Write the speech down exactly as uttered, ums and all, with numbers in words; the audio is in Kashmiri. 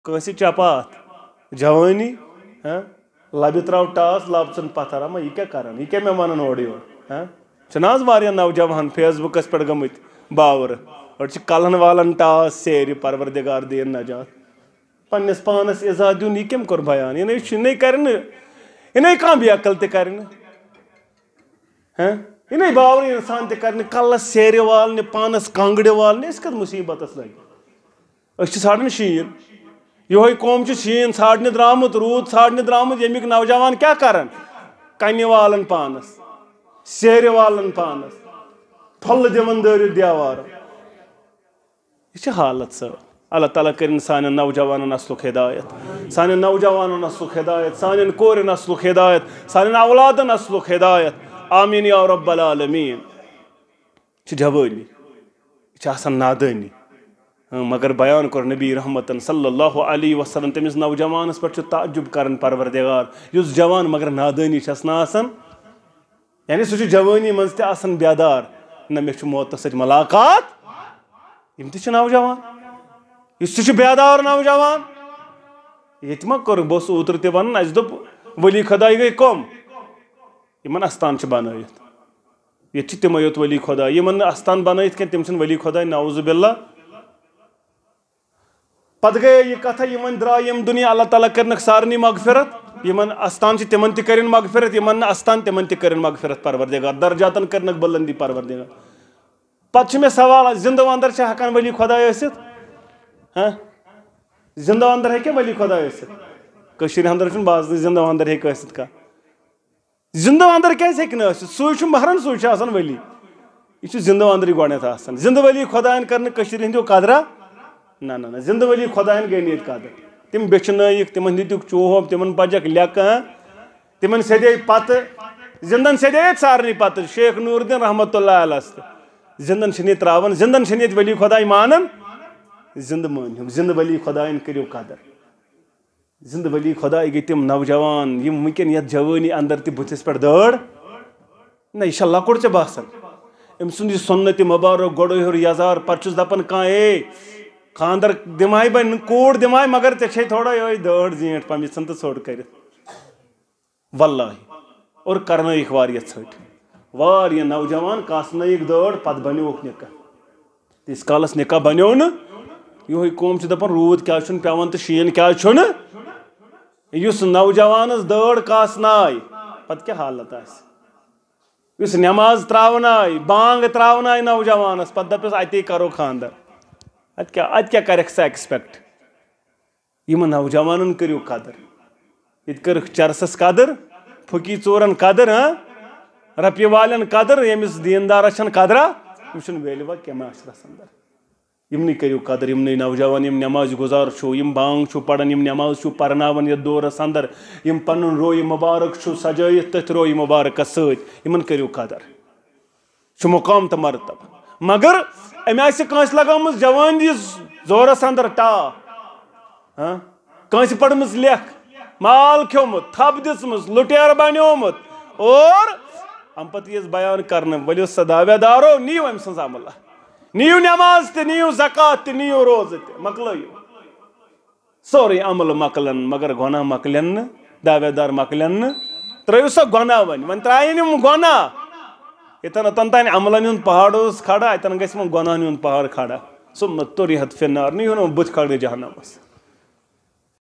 کٲنٛسہِ چپاتھ، جوٲنی، ہاں؟ لبہِ تراو ٹاس، لب ژھُن پتھر، اما یہِ کیٛاہ کران؟ یہِ کیٛاہ مےٚ ونان اورٕ یورٕ؟ ہاں؟ چھِنہٕ آز واریاہ نوجوان فیس بُکس پٮ۪ٹھ گٔمٕتۍ باورٕ؟ أڑۍ چھِ کلہن والان ٹاس سیرِ، پروردگار دِیِن نجات۔ پننِس پانس ایزا دیُن، یہِ کٔمۍ کوٚر بیان؟ یہِ نے چھُ، یہِ نے کرِ نہٕ، یہِ نے کانٛہہ بے عقل تہِ کرِ نہٕ۔ ہاں؟ یہِ نے باورٕ انسان تہِ کرِ نہٕ، کلس سیرِ والنہِ، پانس کانٛگرِ والنہِ، أسۍ کتھ مصیبتس لگہِ؟ أسۍ چھِ ژھانڈان شیٖن۔ یِہوٚے قوم چھُ شیٖن ژھانڈنہِ درٛامُت، روٗد ژھانڈنہِ درٛامُت، ییٚمیُک نوجوان کیٛاہ کران؟ کنہِ والان پانس، سیرِ والان پانس، پھۄلہٕ دِوان دٲرِتھ دیوارن۔ یہِ چھِ حالت سٲنۍ۔ اللہ تعالیٰ کٔرِن سانٮ۪ن نوجوانن نسلُک ہدایت، سانٮ۪ن نوجوانن نسلُک ہدایت، سانٮ۪ن کورِ نسلُک ہدایت، سانٮ۪ن اولادن نسلُک ہدایت۔ آمین یا رب العالمین۔ چھِ جوٲنی، یہِ چھِ آسان نادٲنی۔ ہاں، مگر بیان کوٚر نبی رحمتن صلی اللہ علیہ وسلم، تٔمِس نوجوانس پٮ۪ٹھ چھُ تعجب کران پروردگار، یُس جوان مگر نادٲنی چھس نہٕ آسان۔ یعنی سُہ چھُ جوٲنی منٛز تہِ آسان بیدار، نہ مےٚ چھُ موتس سۭتۍ ملاقات۔ یِم تہِ چھِ نوجوان، یُس تہِ چھُ بیدار نوجوان۔ ییٚتہِ ما کوٚر، بہٕ اوسُس اوترٕ تہِ ونان، اسہِ دوٚپ ولی خداے گٔے کۄم؟ یِمن استان چھِ بنٲیِتھ۔ ییٚتہِ چھِ تِمے یوت ولی خدا، یِمن نہٕ استان بنٲیِتھ کینٛہہ، تِم چھِنہٕ ولی خداے، نعوذ باللہ۔ پتہٕ گٔیے یہِ کتھا، یِمن درٛاے یِم دُنیا، اللہ تعالیٰ کٔرنکھ سارنٕے مغفرت۔ یِمن استان چھِ، تِمن تہِ کٔرِن مغفرت، یِمن نہٕ استان، تِمن تہِ کٔرِن مغفرت پروردگار، درجاتن کٔرنکھ بلندی پروردگار۔ پتہٕ چھُ مےٚ سوال، زندٕ وندر چھا ہٮ۪کان ولی خداے ٲسِتھ؟ ہاں؟ زندٕ وندر ہیٚکیٛاہ ولی خداے ٲسِتھ؟ کٔشیٖرِ اندر چھُنہٕ بازنٕے زندٕ وندر ہیٚکہِ ٲسِتھ کانٛہہ۔ زندٕ اندر کیازِ ہیٚکہِ نہٕ ٲسِتھ؟ سُے چھُ محرم، سُے چھُ آسان ولی۔ یہِ چھُ زندٕ اندرٕے گۄڈٕنیتھ آسان۔ زندٕ ولی خدایَن کٔر نہٕ کٔشیٖرِ ہِنٛدیو قدرا۔ نہ، نہ، نہ، زندٕ ولی خدایَن گٔے نہٕ ییٚتہِ قدر۔ تِم بیٚچھنٲیِکھ، تِمن دِتِکھ چوب، تِمن پجکھ لیٚکہٕ، ہاں؟ تِمن سیدے پتہٕ، زندن سیدے ییٚتہِ سارنٕے پتہٕ، شیخ نور الدین رحمتہ اللہ علیہ۔ زندن چھِنہٕ ییٚتہِ تراوان، زندن چھِنہٕ ییٚتہِ ولی خداے مانان۔ زندٕ مٲنِو، زندٕ ولی خدایَن کٔرِو قدر۔ زندٕ ولی خداے گٔے تِم نوجوان، یِم وٕنکیٚن یتھ جوٲنی اندر تہِ بٕتھِس پٮ۪ٹھ دٲڑ۔ نہ، یہِ چھا لۄکُٹ ژےٚ باسان؟ أمۍ سُنٛد یہِ سُنت مبارک، گۄڈٕ ہیوٚر یزار، پتہٕ چھُس دپان کانٛہہ، "اے، خانٛدر دِمہٕ ہاے بہٕ، کوٗر دِمہٕ ہاے، مگر ژےٚ چھے تھوڑا یِہوٚے دٲڑ زیٖٹھ پہم، یہِ ژھٕن تہٕ ژھوٚٹ کٔرِتھ۔" واللہ۔ اور کرنٲیِکھ واریاہ ژھٔٹۍ۔ واریاہ نوجوان کاسنٲیِکھ دٲڑ، پتہٕ بنیووُکھ نکاح۔ تیٖتِس کالس نکاح بنیو نہٕ، یِہوٚے قوم چھُ دپان، روٗد کیٛازِ چھُنہٕ پٮ۪وان تہٕ شیٖن کیٛازِ چھُنہٕ؟ یُس نوجوانس دٲڑ کاسناے، پتہٕ کیٛاہ حالت آسہِ؟ یُس نٮ۪ماز تراوناے، بانگ تراوناے نوجوانس، پتہٕ دپٮ۪س، "اتے کرو خانٛدر۔" اتہِ کیٛاہ، اتہِ کیٛاہ کرکھ ژٕ expect؟ یِمن نوجوانن کٔرِو قدر۔ ییٚتہِ کٔرٕکھ چرسس قدر، پھُکی ژورن قدر، ہاں؟ رۄپیہِ والٮ۪ن قدر، ییٚمِس دیٖندارس چھنہٕ قدرا، أمِس چھُنہٕ value کینٛہہ معاشرس اندر۔ یِمنٕے کٔرِو قدر، یِمنٕے نوجوان، یِم نماز گُزار چھِو، یِم بانگ چھِو پران، یِم نماز چھِو پرناوان یتھ دورس اندر، یِم پنُن رویہِ مبارک چھِو سجٲیِتھ تٔتھۍ رویہِ مبارکس سۭتۍ، یِمن کٔرِو قدر۔ چھُ مقام تہٕ مرتبہ۔ مگر أمۍ آسہِ کٲنٛسہِ لگٲومٕژ جوٲنی زورس اندر ٹاپھ۔ ہاں؟ کٲنٛسہِ پٔرمٕژ لیکھ، مال کھیوٚمُت، تھپھ دِژمٕژ، لُٹیر بنیومُت۔ اور اَمہِ پتہٕ یِیَس بیان کرنہٕ، ؤلِو سا دعوے دارو، نِیِو أمۍ سٕنٛز عملہ۔ نِیِو نٮ۪ماز تہِ، نِیِو زکوٰۃ تہِ، نِیِو روزٕ تہِ، مۄکلٲیِو۔ سورُے عمل مۄکلن، مگر گۄناہ مۄکلن نہٕ، دعوے دار مۄکلن نہٕ۔ ترٲیِو سا گۄناہ وۄنۍ، وۄنۍ ترٛایِن یِم گۄناہ۔ ییٚتٮ۪ن اوٚتَن تانۍ عملن ہُنٛد پہاڑ اوس کھڑا، اَتٮ۪ن گژھِ وۄنۍ گۄناہن ہُنٛد پہاڑ کھڑا۔ ثم طرحت فی النار، نِیِو نہٕ وۄنۍ بُتھِ کھڑنہٕ جہنمس۔